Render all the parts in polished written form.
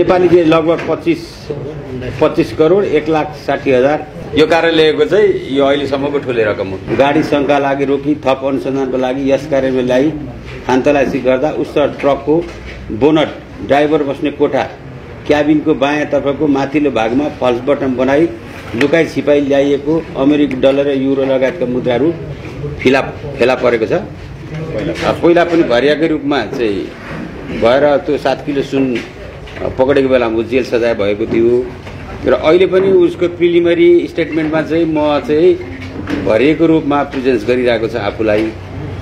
नेपाली चाहिँ लगभग 25 करोड 1,60,000 यो कार्यालयको चाहिँ यो अहिलेसम्मको ठुलो रकम हो। गाडी शङ्का लागि रोकी थप अनुसन्धानको लागि यस कार्यालयलाई खानतलासी गर्दा उक्त ट्रकको बोनट, ड्राइभर बस्ने कोठा, क्याबिनको बायाँ तर्फको माथिल्लो भागमा फल्स बटन बनाई लुकाई छिपाई ल्याइएको अमेरिकी डलर र युरो लगायतका मुद्राहरू फेला परेको छ। पहिला पनि भरियाकै रूपमा चाहिँ भएर त्यो 7 किलो सुन पकडेको बेलामा जेल सजाय भएको थियो र अहिले पनि उसको प्रिलिमिनरी स्टेटमेन्टमा चाहिँ म चाहिँ भरिएको रूपमा प्रेजेन्स गरिरहेको छ आफूलाई।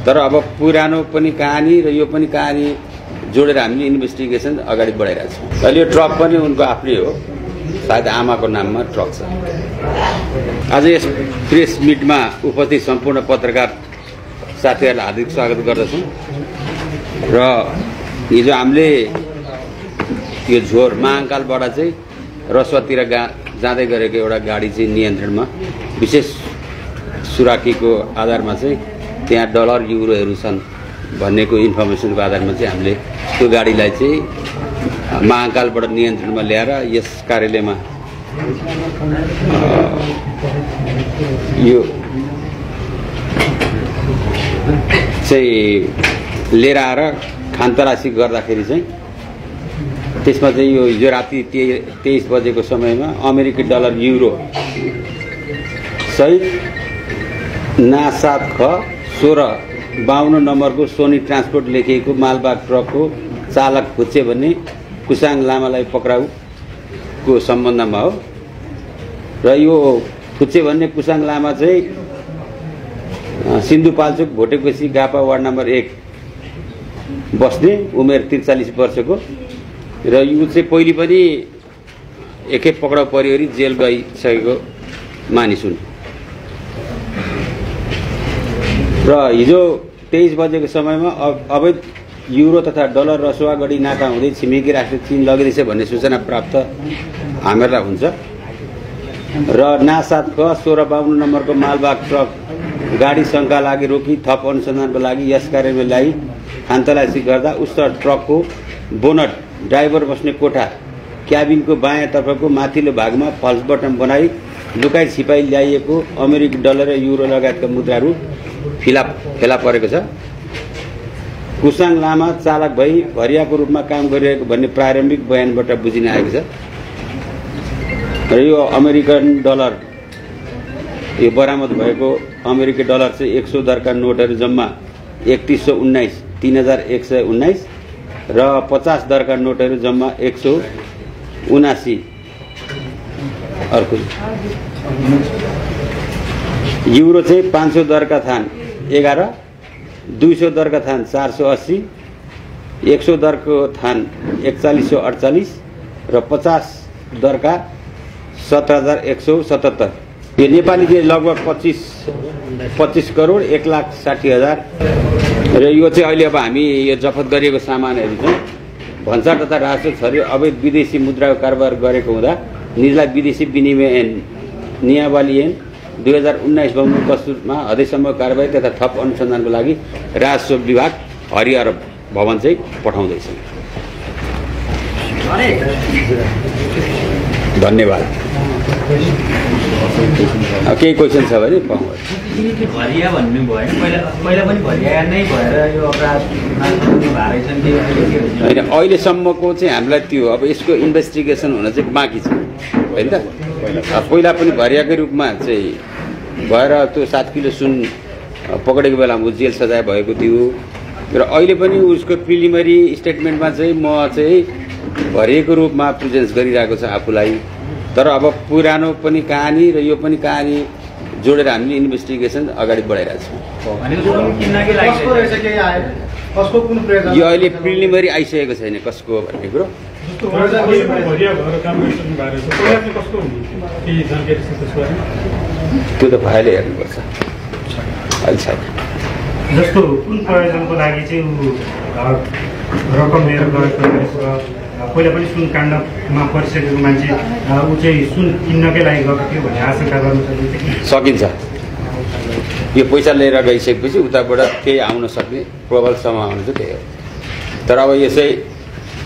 तर अब पुरानो पनि कहानी र यो पनि कहानी जोडेर हामीले इन्भेस्टिगेसन अगाडि बढाइरहेको छौँ। अहिले यो ट्रक पनि उनको आफ्नै हो, सायद आमाको नाममा ट्रक छ। आज यस प्रेस मिटमा उपस्थित सम्पूर्ण पत्रकार साथीहरूलाई हार्दिक स्वागत गर्दछौँ र हिजो हामीले यो झोर महाकालबाट चाहिँ रसुवातिर जाँदै गरेको एउटा गाडी चाहिँ नियन्त्रणमा विशेष सुराकीको आधारमा चाहिँ त्यहाँ डलर युरोहरू छन् भन्नेको इन्फर्मेसनको आधारमा चाहिँ हामीले त्यो गाडीलाई चाहिँ महाकालबाट नियन्त्रणमा ल्याएर यस कार्यालयमा यो चाहिँ लिएर आएर खानतलासी गर्दाखेरि चाहिँ त्यसमा चाहिँ यो हिजो राति 23 बजेको समयमा अमेरिकी डलर युरो सहित ना7 ख 1652 नम्बरको सोनी ट्रान्सपोर्ट लेखिएको मालबाग ट्रकको चालक फुच्चे भन्ने कुसाङ लामालाई पक्राउको सम्बन्धमा हो। र यो फुच्चे भन्ने कुसाङ लामा चाहिँ सिन्धुपाल्चोक भोटेकोसी गापा वार्ड नम्बर 1 बस्ने, उमेर 43 वर्षको र यो चाहिँ पहिले पनि एकै पक्राउ परिवरी जेल गइसकेको मानिस हुन्। र हिजो 23 बजेको समयमा अवैध युरो तथा डलर रसुवागढी नाका हुँदै छिमेकी राष्ट्र चीन लगिरहेछ भन्ने सूचना प्राप्त हामीहरूलाई हुन्छ र ना7 ख 1652 नम्बरको मालबाग ट्रक गाडी शङ्का लागि रोकी थप अनुसन्धानको लागि यस कार्यालयलाई खानतलासी गर्दा उक्त ट्रकको बोनट, ड्राइभर बस्ने कोठा, क्याबिनको बायाँ तर्फको माथिल्लो भागमा फल्स बटन बनाई लुकाई छिपाई ल्याइएको अमेरिकी डलर र युरो लगायतका मुद्राहरू फेला परेको छ। कुसाङ लामा चालक भई भरियाको रूपमा काम गरिरहेको भन्ने प्रारम्भिक बयानबाट बुझिन आएको छ र यो अमेरिकन डलर यो बरामद भएको अमेरिकी डलर चाहिँ 100 दरका नोटहरू जम्मा 3119 3119 र 50 दरका नोटहरू जम्मा 179 अर्को युरो चाहिँ 500 दरका थान 11, 200 दरका थान 480, 100 दरको थान 4148 र 50 दरका 17,177। यो नेपाली चाहिँ लगभग 25 करोड 1,60,000 र यो चाहिँ अहिले अब हामी यो जफत गरिएको सामानहरू चाहिँ भन्सार तथा राजस्व छर्यो अवैध विदेशी मुद्राको कारोबार गरेको हुँदा निजलाई विदेशी विनिमय ऐन नियावली ऐन 2019 बमोजिम कस्तुरमा हदैसम्म कारबाही तथा थप अनुसन्धानको लागि राजस्व विभाग हरिहर भवन चाहिँ पठाउँदैछ। धन्यवाद। केही क्वेसन छ भने भरिया भन्नु भयो पहिला पनि भरिया नै भएर यो अपराध भएछन् कि होइन अहिलेसम्मको चाहिँ हामीलाई त्यो अब यसको इन्भेस्टिगेसन हुन चाहिँ बाँकी छ होइन त। पहिला पनि भरियाकै रूपमा चाहिँ भएर त्यो 7 किलो सुन पकडेको बेलामा जेल सजाय भएको थियो र अहिले पनि उसको प्रिलिमिनरी स्टेटमेन्टमा चाहिँ म चाहिँ भरिएको रूपमा प्रेजेन्स गरिरहेको छ आफूलाई। तर अब पुरानो पनि कहानी र यो पनि कहानी जोडेर हामीले इन्भेस्टिगेसन अगाडि बढाइरहेको छौँ। यो अहिले प्रिलिमिनरी आइसकेको छैन कसको भन्ने कुरो। त्यो त भाइले हेर्नुपर्छ अहिले छैन। जस्तो कुन प्रयोजनको लागि चाहिँ रकम लिएर गएको पहिला पनि सुन काण्डमा परिसकेको मान्छे ऊ चाहिँ सुन किन्नकै लागि गएको थियो भन्ने आशंका गर्न सकिन्छ। यो पैसा लिएर गइसकेपछि उताबाट केही आउन सक्ने प्रबल सम्भावना चाहिँ त्यही हो। तर अब यसै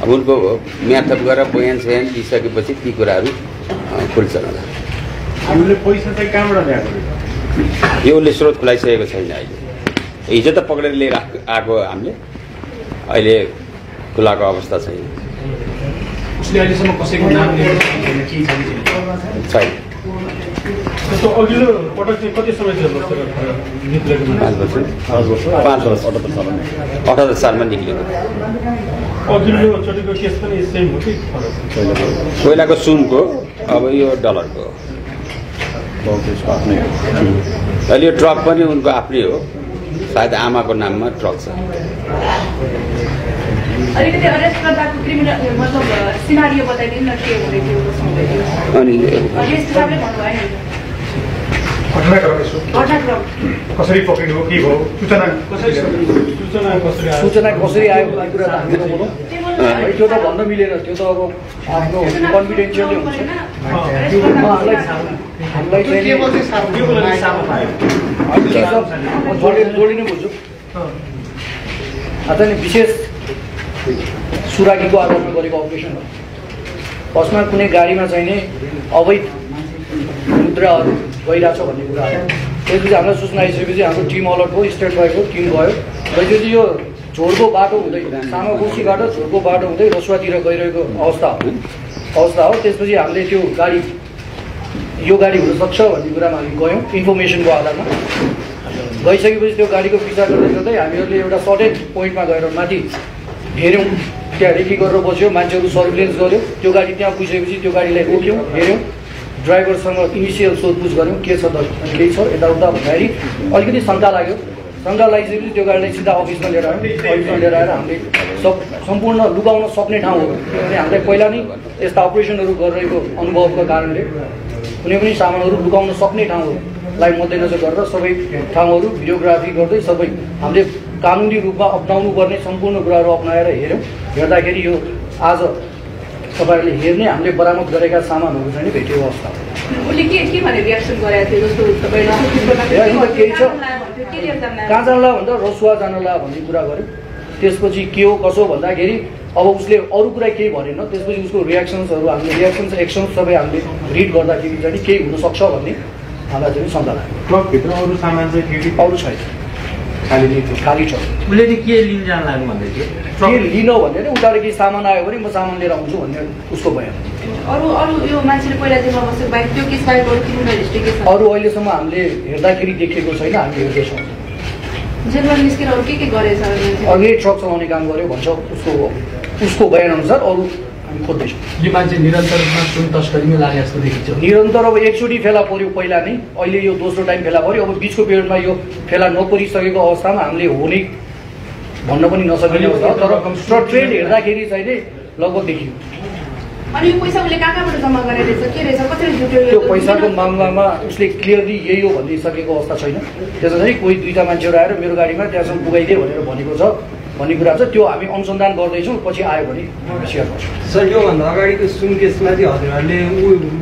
अब उनको म्याथप गरेर बयान सयान दिइसकेपछि ती कुराहरू खुल्छन् होला। हामीले पैसा चाहिँ कहाँबाट ल्याएको? यो उसले स्रोत खुलाइसकेको छैन अहिले। हिजो त पक्रेर लिएर आएको हामीले, अहिले खुलाएको अवस्था छैन। उसले अहिलेसम्म कसैको नाम लिएको छैन। त्यस्तो अघिल्लो पटक चाहिँ कति समय थियो? 5 वर्ष 78 सालमा निक्लेको। अघिल्लोचोटिको केस पनि सेम हो कि पहिलाको सुनको, अब यो डलरको। अहिले यो ट्रक पनि उनको आफ्नै हो, सायद आमाको नाममा ट्रक छ। अलिकति अरेस्ट गर्दाको क्रिमिनल मतलब सिनारियो बताइदिनु न, के हुँदै थियो कसो हुँदै थियो? अनि अरेस्ट गर्दै भन्नुभयो नि, घटनाक्रम कसरी पक्रिनु हो, के भयो, सूचना कसरी आयो भन्ने कुरा त हामीले बोलौँ। त्यो त भन्न मिलेन, त्यो त अब आफ्नो कन्फिडेन्सियली हुन्छ। हामीलाई जोडिनु बुझ्छु। अझ नि विशेष सुराकीको आधारमा गरेको अपरेसन हो। फर्स्टमा कुनै गाडीमा चाहिने अवैध मुद्राहरू गइरहेछ भन्ने कुरा हो। त्यसपछि हामीलाई सूचना आइसकेपछि हाम्रो टिम अलर्ट भयो, स्टेट भएको टिम गयो। त्यसपछि यो झोडको बाटो हुँदै सामाकोसीबाट झोडको बाटो हुँदै रसुवातिर गइरहेको अवस्था हो। त्यसपछि हामीले त्यो गाडी यो गाडी हुनसक्छ भन्ने कुरामा हामी गयौँ इन्फर्मेसनको आधारमा। गइसकेपछि त्यो गाडीको पिछा गर्दै गर्दै हामीहरूले एउटा सर्टेड पोइन्टमा गएर माथि हेऱ्यौँ, त्यहाँ रेकी गरेर बस्यो, मान्छेहरू सर्भिलेन्स गऱ्यो। त्यो गाडी त्यहाँ पुगेपछि त्यो गाडीलाई रोक्यौँ, हेऱ्यौँ, ड्राइभरसँग इनिसियल सोधपुछ गऱ्यौँ, के छ केही छ यताउता भन्दाखेरि अलिकति शङ्का लाग्यो। शङ्का लागिसकेपछि त्यो गाडीलाई सिधा अफिसमा लिएर आयौँ। अफिसमा लिएर आएर हामीले सम्पूर्ण लुकाउन सक्ने ठाउँ हो, किनभने हामीलाई पहिला नै यस्ता अपरेसनहरू गरिरहेको अनुभवको कारणले कुनै पनि सामानहरू लुकाउन सक्ने ठाउँहरूलाई मध्यनजर गरेर सबै ठाउँहरू भिडियोग्राफी गर्दै सबै हामीले कानुनी रूपमा अप्नाउनु पर्ने सम्पूर्ण कुराहरू अप्नाएर हेऱ्यौँ। हेर्दाखेरि यो आज तपाईँहरूले हेर्ने हामीले बरामद गरेका सामानहरू चाहिँ भेटिएको अवस्था हो। उसले के भने रियाक्सन गरेको थियो जस्तो तपाईँले केही छ कहाँ जानला भन्दा रसुवा जानला भन्ने कुरा गर्यो। त्यसपछि के हो कसो भन्दाखेरि अब उसले अरू कुरा केही भनेन। त्यसपछि उसको रियाक्सन्सहरू हामीले एक्सन्स सबै हामीले रिड गर्दाखेरि चाहिँ केही हुनसक्छ भन्ने हामीलाई चाहिँ शङ्का लाग्यो। ट्रकभित्र अरू सामान चाहिँ थियो कि अरू छैन, खाली छ। उसले चाहिँ के लिन जान लाग्नु भन्दै थियो? के लिन भनेर उताबाट केही सामान आयो भने म सामान लिएर आउँछु भन्ने उसको बयान। अरू यो मान्छेले पहिला जेलमा बसेको बाहेक त्यो केस बाहेक अरू क्रिमिनल हिस्ट्री के छ? अरू अहिलेसम्म हामीले हेर्दाखेरि देखिएको छैन, हामी हेर्दैछौँ। जेलमा निस्केर अरू के गरेछ? अघि ट्रक चलाउने काम गर्यो भन्छ उसको बयानअनुसार। अरू हामी खोज्दैछौँ। यो मान्छे निरन्तर रूपमा सुन तस्करीमा लागे जस्तो देखिन्छ। निरन्तर अब एकचोटि फेला पर्यो पहिला नै, अहिले यो दोस्रो टाइम फेला पर्यो। अब बिचको पिरियडमा यो फेला नपरिसकेको अवस्थामा हामीले हुने भन्न पनि नसकिने अवस्था हो। तर ट्रेन्ड हेर्दाखेरि चाहिँ लगभग देखियो। अनि यो पैसा उसले कहाँबाट जम्मा गरेर रहेछ, के रहेछ, कसरी जुट्यो? त्यो पैसाको मामलामा उसले क्लियरली यही हो भनिसकेको अवस्था छैन। त्यसैले कोही दुईवटा मान्छेहरू आएर मेरो गाडीमा त्यहाँसम्म पुगाइदिए भनेर भनेको छ भन्ने कुरा छ। त्यो हामी अनुसन्धान गर्दैछौँ, पछि आयो भने सेयर गर्छौँ। सर, योभन्दा अगाडिको सुन केसमा चाहिँ हजुरहरूले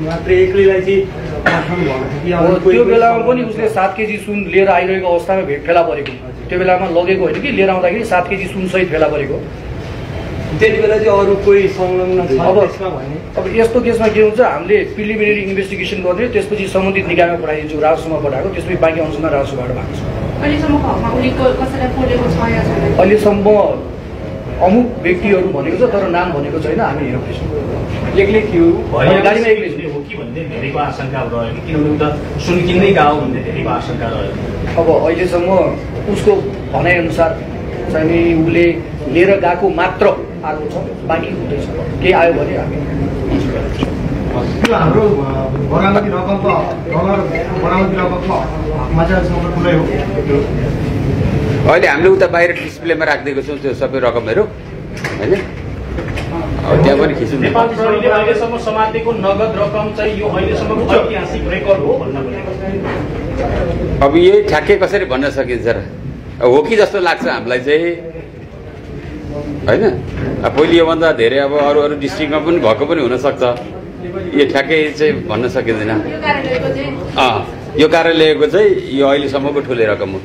मात्रै एक्लैलाई चाहिँ पठाउनु भएको थियो कि? त्यो बेलामा पनि उसले 7 केजी सुन लिएर आइरहेको अवस्थामा फेला परेको। त्यो बेलामा लगेको होइन कि, लिएर आउँदाखेरि 7 केजी सुनसहित फेला परेको। त्यति बेला चाहिँ अरू कोही संलग्न छ त्यसमा भने? अब यस्तो केसमा के हुन्छ, हामीले प्रिलिमिनेरी इन्भेस्टिगेसन गर्ने, त्यसपछि सम्बन्धित निकायमा पठाइदिन्छौँ, राजस्वमा पठाएको, त्यसपछि बाँकी अनुसन्धान राजस्वबाट भएको छ। अहिलेसम्म अमुक व्यक्तिहरू भनेको छ, तर नाम भनेको छैन। हामी हेर्दैछौँ। एक्लै थियो, गाडीमा एक्लै हो कि भन्ने धेरैको आशंका रह्यो कि, किनभने उता सुन किन्नै गयो भन्ने धेरैको आशंका रह्यो। अब अहिलेसम्म उसको भनाइअनुसार चाहिँ उसले लिएर गएको मात्र आएको छ, बाँकी हुँदैछ। केही आयो भने हामी त्यो हाम्रो बरामदी रकम त बरामदी रकमको हकमा चाहिँ ठुलै हो। अहिले हामीले उता बाहिर डिस्प्लेमा राखिदिएको छौँ त्यो सबै रकमहरू, होइन? त्यहाँ पनि खिच्नु। नेपाल प्रहरीले अहिलेसम्म समातेको नगद रकम चाहिँ यो अहिलेसम्मको ऐतिहासिक रेकर्ड हो भन्न खोजेको। अब यही ठ्याक्कै कसरी भन्न सकिन्छ र? हो कि जस्तो लाग्छ हामीलाई चाहिँ, होइन? पहिले योभन्दा धेरै अब अरू डिस्ट्रिक्टमा पनि भएको पनि हुनसक्छ। यो ठ्याक्कै चाहिँ भन्न सकिँदैन। यो कार्यालयको चाहिँ यो अहिलेसम्मको ठुलै रकम हो।